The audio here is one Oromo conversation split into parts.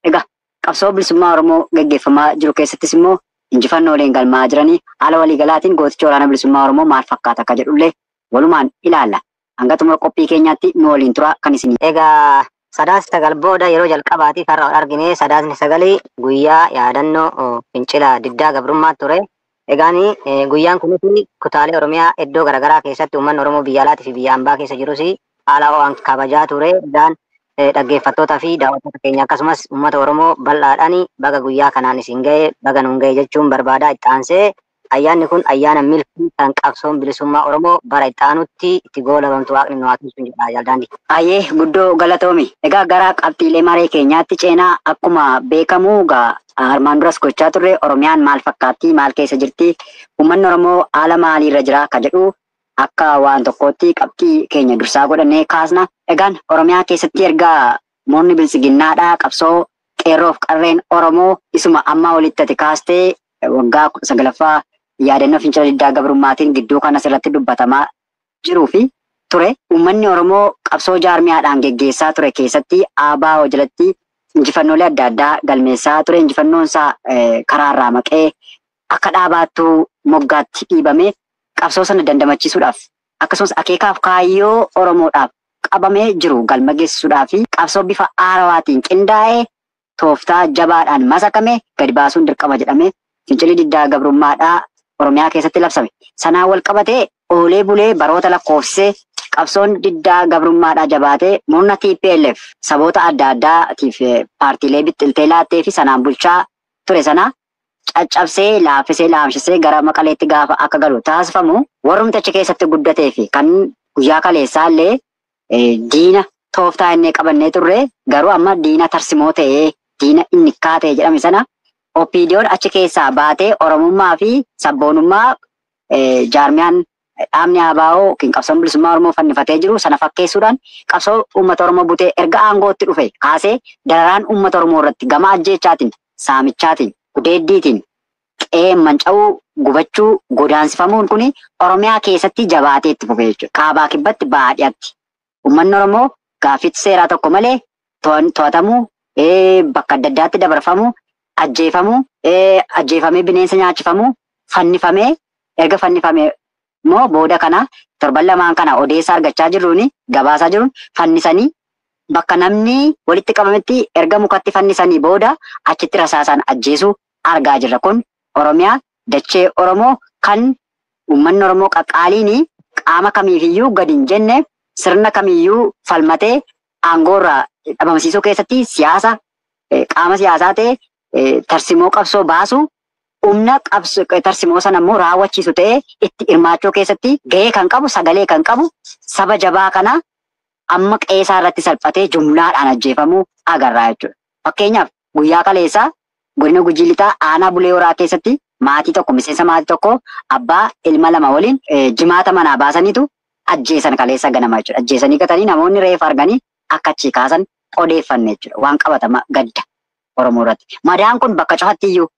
Egaa qabsoo bilisummaa Oromoo gaggeeffamaa jiru keessattis immoo injifannooleen galmaa'aa jiranii haala waliigalaatiin gooticha waraana bilisummaa Oromoo maal fakkaata akka jedhullee walumaan ilaalla. Hanga xumura qophii keenyaatti nu waliin turaa kan isin. Egaa Sadaasa 9 booda yeroo jalqabaatiif har'a wal argine. Sadaasni 9 guyyaa yaadannoo fincila diddaa gabrummaa ture. Egaan guyyaan kunis kutaalee Oromiyaa iddoo garaagaraa keessatti uummanni Oromoo biyya alaatii fi biyya ambaa keessa jirus haala ho'aan kabajaa ture. Egaan dhaggeeffattootaa fi daawwattoota keenya akkasumas uummata Oromoo bal'aadhaan baga guyyaa kanaan isin ga'e, baga nuun ga'e jechuun barbaada. Itti aansee ayyaanni kun ayyaana milkii kan qabsoon bilisummaa Oromoo bara itti aanutti itti goolabamtu waaqni nu haa tolchu jedha Jaaldaandii. Ayyee, guddoo galatoomi. Egaa gara qabxiilee maree keenyaatti ceenaa. Akkuma beekamu egaa armaan duras gochaa turre, Oromiyaan maal fakkaatti, maal keessa jirti, uummanni Oromoo haala maaliirra jira ka jedhu akka waan tokkootti qabxii keenya dursaa godhannee kaasna. Egaan Oromiyaa keessatti erga murni biltsiginnaadhaa qabsoo qeerroof qarreen Oromoo isuma ammaa olitti ati kaastee waggaa 19ffaa yaadannoo fincila diddaa gabrummaatiin gidduu kanas irratti dubbatamaa jiruu fi ture. Uummanni Oromoo qabsoo jaarmiyaadhaan geggeessaa ture keessatti ABO jalatti injifannoolee adda addaa galmeessaa ture. Injifannoon isaa karaarraa maqee akka dhaabaattuu moggaatti dhiibame qabsoo sana dandamachiisuudhaaf, akkasumas akeekaaf kaayyoo Oromoodhaaf qabamee jiru galma geessisuudhaaf fi qabsoo bifa haarawaatiin qindaa'ee tooftaa jabaadhaan masakame gadi baasuun dirqama jedhamee fincilli diddaa gabrummaadhaa Oromiyaa keessatti labsame. Sanaan wal qabatee oolee bulee baroota lakkoofsisee qabsoon diddaa gabrummaadhaa jabaatee murna TPLF saboota adda addaatiif paartiilee bixxiltee laattee fi sanaan bulchaa ture sana caccabsee, laaffisee, laamshisee gara Maqaleetti gaafa akka galu taasifamu, warrumti achi keessatti guddatee fi kan guyyaa kaleessaa illee diina tooftaa inni qabannee turre garuu amma diina tarsimoo ta'ee, diina innikkaa ta'e jedhame sana OPDO'n achi keessaa baatee Oromummaa fi sabboonummaa jaarmiyaan dhaabni ABO yookiin qabsoon bilisummaa Oromoo fannifatee jiru sana fakkeessuudhaan qabsoo uummata Oromoo butee erga aangootti dhufe kaasee dararaan uummata Oromoo irratti gama ajjeechaatiin, saamichaatiin, gudeeddiitiin, qe'ee manca'uu, gubachuu, godaansifamuun kun Oromiyaa keessatti jabaatee itti fufee jechuudha. Kaabaa kibbatti, baadiyyaatti. Uummanni Oromoo gaaffiitti seeraa tokko malee to'atamuu, bakka adda addaatti dabarfamuu, ajjeefamuu, ajjeefamee bineensa nyaachifamuu, fannifamee, erga fannifamee immoo booda kana torban lamaan kana odeessaa argachaa jirruun, gabaasaa jiruun, fannisanii bakka namni walitti qabametti erga mukatti fannisanii booda achitti rasaasaan ajjeesuu argaa jirra. Kun Oromiyaa, dachee Oromoo kan uummanni Oromoo qaqqaaliin qaama kamiifiyyuu gadi hin jenne, sirna kamiyyuu falmatee aangoorraa dhabamsiisuu keessatti siyaasa qaama siyaasaa ta'e, tarsimoo qabsoo baasu, humna tarsimoo sana immoo raawwachiisu ta'ee itti hirmaachuu keessatti gahee kan qabu, sagalee kan qabu saba jabaa kana amma qeesaa irratti salphatee jumlaadhaan ajjeefamuu agarraa jechuudha. Fakkeenyaaf guyyaa kaleessaa godina Gujii Lixaa aanaa Bulee Horaa keessatti maatii tokko, miseensa maatii tokko, abbaa ilma lama waliin jimaata manaa baasaniitu ajjeesan kaleessa ganama jechuudha. Ajjeesanii gatanii namoonni reefa arganii akka achii kaasan odeeffanne jechuudha. Waan qabatama gadda Oromoo irratti. Madaan kun bakka cufatti iyyuu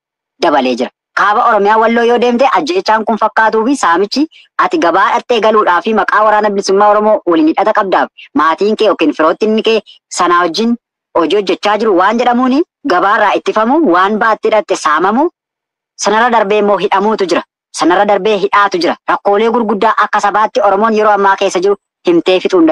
dabalee jira. Kaaba Oromiyaa Walloo yoo deemte ajjeechaan kun fakkaatuu fi saamichi ati gabaa dhattee galuudhaa fi maqaa waraana bilisummaa Oromoo waliin hidhata qabdaaf maatiin kee yookiin firoottinni kee sanaa wajjin hojii hojjechaa jiru waan jedhamuun gabaarraa ittifamu, waan baattee dhatte saamamu, sanarra darbee immoo hidhamuutu jira. Sanarra darbee hidhaatu jira. Rakkoolee gurguddaa akka sabaatti Oromoon yeroo ammaa keessa jiru himtee fixuu hin